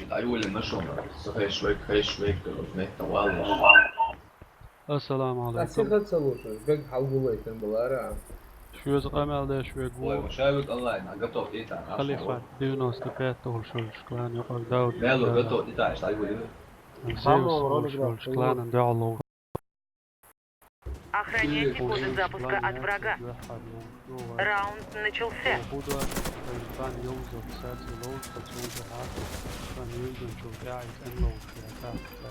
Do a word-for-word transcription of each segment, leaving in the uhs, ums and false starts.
Ай, Оля, нашёл. Хай швек, хай швек, мекка валла. Ассаламу алейкум. Асиха ца луш, бег хьалгулайтан балара. Шуэза къамаьл деш вегу. Ой, шавик онлайн, а готов ита. Халифат девяносто пять тохлуш клан юкъа Дауд. Мело готов ита, ай, Оля. Алексей Алло, тохлуш кланан дуьхьал. Охраняйте коды запуска от врага. Раунд начался.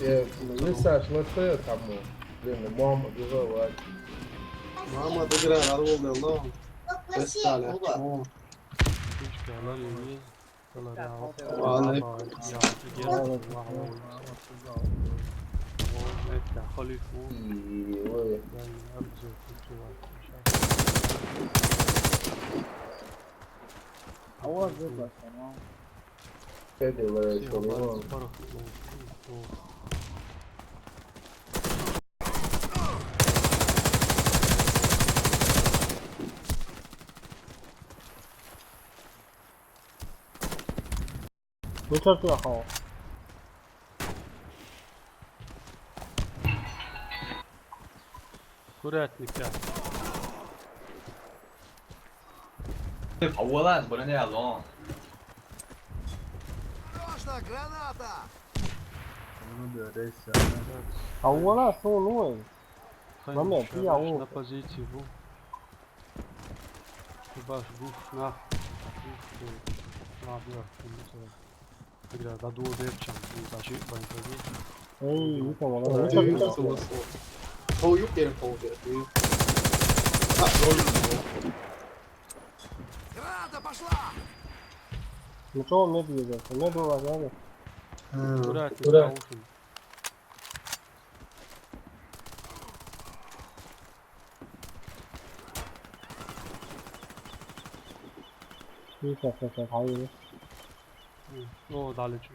Э, Лиса, что ты там? Блин, мама, дуралась. Мама, ты игра, надо было, но. Пристали, а чего? Ладно. И, ой. А у вас выплата, ну? Что делаешь, Оливон? Ну что ты, ахал? Аккуратненько. Аввалас, бу не алон. Граната! Ну да, рейс. Аввалас, ну, ну. Момент, я на позиции был. Ебаш, гуф, на. Гуф, ладно, не то. Когда до двух вечера, не зашиб, бан. Эй, не помогу. Пол юг, перед пол, перед пол. А, пол юг. Граната пошла! Ну что он мне двигается? Мне было надо. Куда ты? Куда? Сейчас, сейчас, сейчас, хай. О, далече.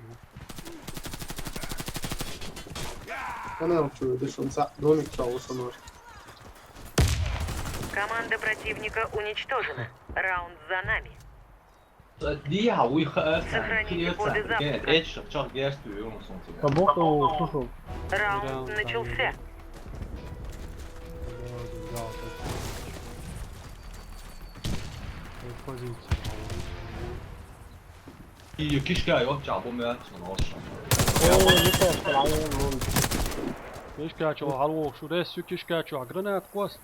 Она вообще дышит, он за домик стал, что может. Команда противника уничтожена. Раунд за нами. Сохраните коды запуска. Побок, слушал. Раунд начался. И кишка, ё, чабу мя, сноша. О, не так, правильно. Кишка, чё, алло, шу рес, кишка, чё, гранат, кос.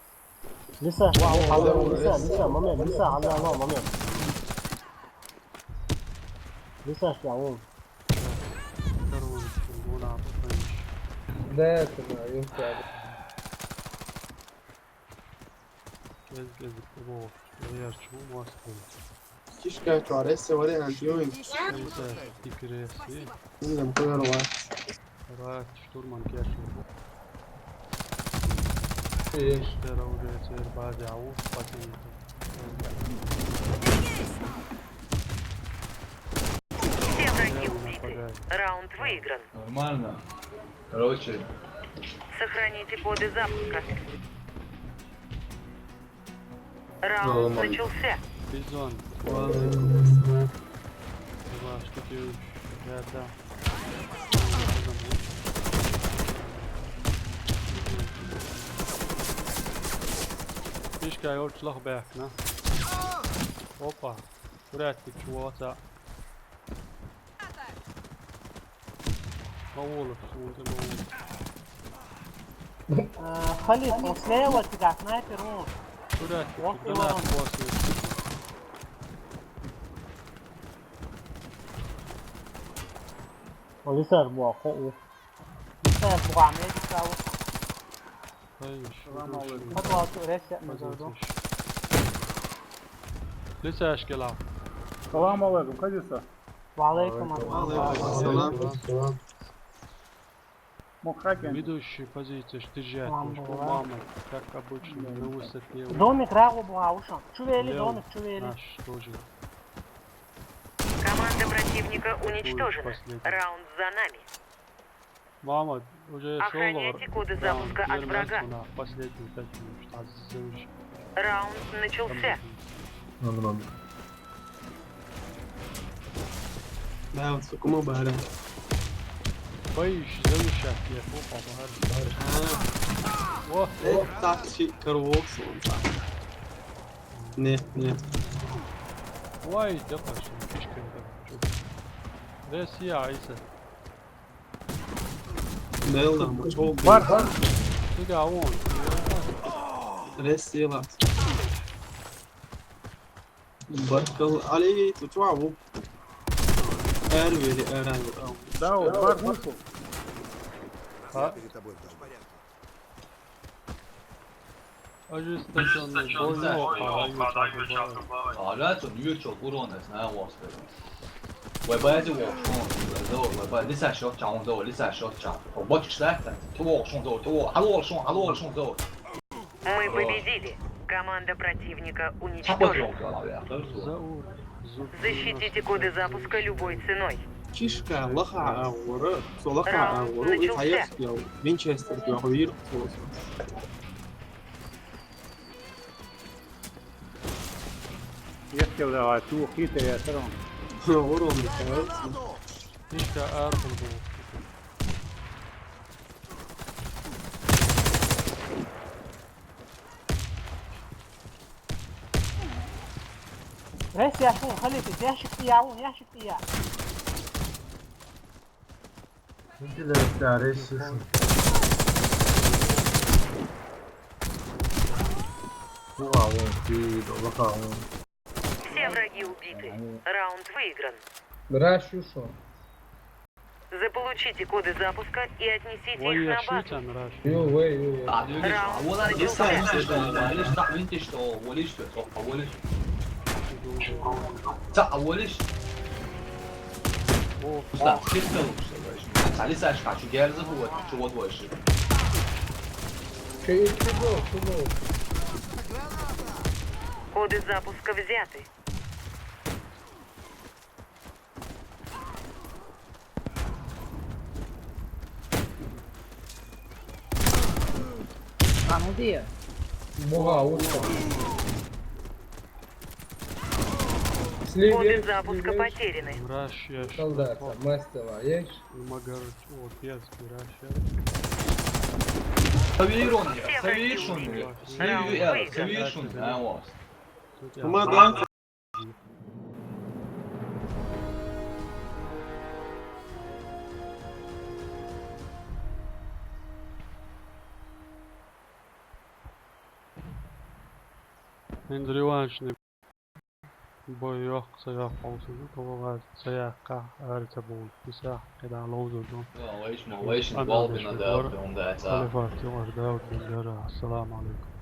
Лиса, вау, алло, Лиса, Лиса, момент, Лиса, алло, алло, момент. Лиса, что, алло. Да, это, да, я встал. Гез-гез, о, я ж чего, Москву. Кишка, чё, рес, сегодня, антиюинг. Лиса, ты крес, и. Не знаю, куда рвать. Рвать, штурман, кешка. Иште, уже теперь база, а уж патент. Все враги убиты. Раунд выигран. Нормально. Короче. Сохраните коды запуска. Раунд начался. Бизон. Два штуки. Да, да. Фишка, я очень лох бэк, на. Опа. Курят, ты чего, та? Маволов, сунты маволов. Э, Халид, он слева тебя, снайпер, он. Куда ты? Вон куда его. Нас после? О, Лиса, бу, хо, у. Лиса, бу, а, медик, а, у. Ай, ещё. Салам алейкум. Подвал, рес, я не зайду. Лиса, ашкела. Салам алейкум, кадиса? Ва алейкум ассалам. Ва алейкум ассалам. Мухакен. Ведущая позиция, что держать, мама, как обычно, на высоте. Домик рагу бугавушан. Чувели, домик, чувели. Наш тоже. Команда противника уничтожена. Раунд за нами. Мама, уже шёл. Охраняйте коды запуска от врага. Последний пять минут. Раунд начался. Надо, надо. Да, вот сколько мы барим. Поищи, завышать, я хлопал, ага. А, вот, вот так си караул сон. Нет, нет. Вай, да пошли, фишка не так. Россия, Айса. Нел да, мы чё? Бар, бар. Ты да, вон. Россия, ла. Баркал, Али, ты чё, а, вот. Эр вери, эр, эр, эр. Да, вот, бар, вышел. А? Ожесточённый бой, ну, а, Али, чё, ну, чё, урон, это, на, вот, это. Вай, вай, это, вот, что он, да, вай, вай, лиса, шот, чё, он, да, лиса, шот, чё. О, вот, что это? Ты, вот, что он, да, ты, вот, алло, что он, алло, что он, да. Мы победили. Команда противника уничтожена. Заур. Защитите коды запуска любой ценой. Чишка, лаха, а, вора, со лаха, а, вора, и хаярский, а, Винчестер, а, вир, вот. Если давай, ту хитер, я все равно. Урон, да, чишка, а, футбол. Рес яшун, халиф, яшик тияун, яшик тия. Интересно, рес яшун. Уа, он, ты, лаха, он. Все враги убиты. Раунд выигран. Раш ушел. Заполучите коды запуска и отнесите их на базу. Ё, вай, ё, вай. Раунд начался. Коды запуска взяты. А, ну где? Буга, вот так. Слева, коды запуска слева. Потеряны. Мраш, я солдата, мастера, есть? Магарыч, вот, я спираш, я. Савирон, Савиршун, Савиршун, а, вот. Мадан. Эндри Иванович, бой йоккха, йоккха болсун, тоба саяхха, арца болуп, бисах, кеда лоузурдун. Алейшма, алейшма, балбина да, да, да. Алейфатим, ардау, динлер, ассаламу алейкум.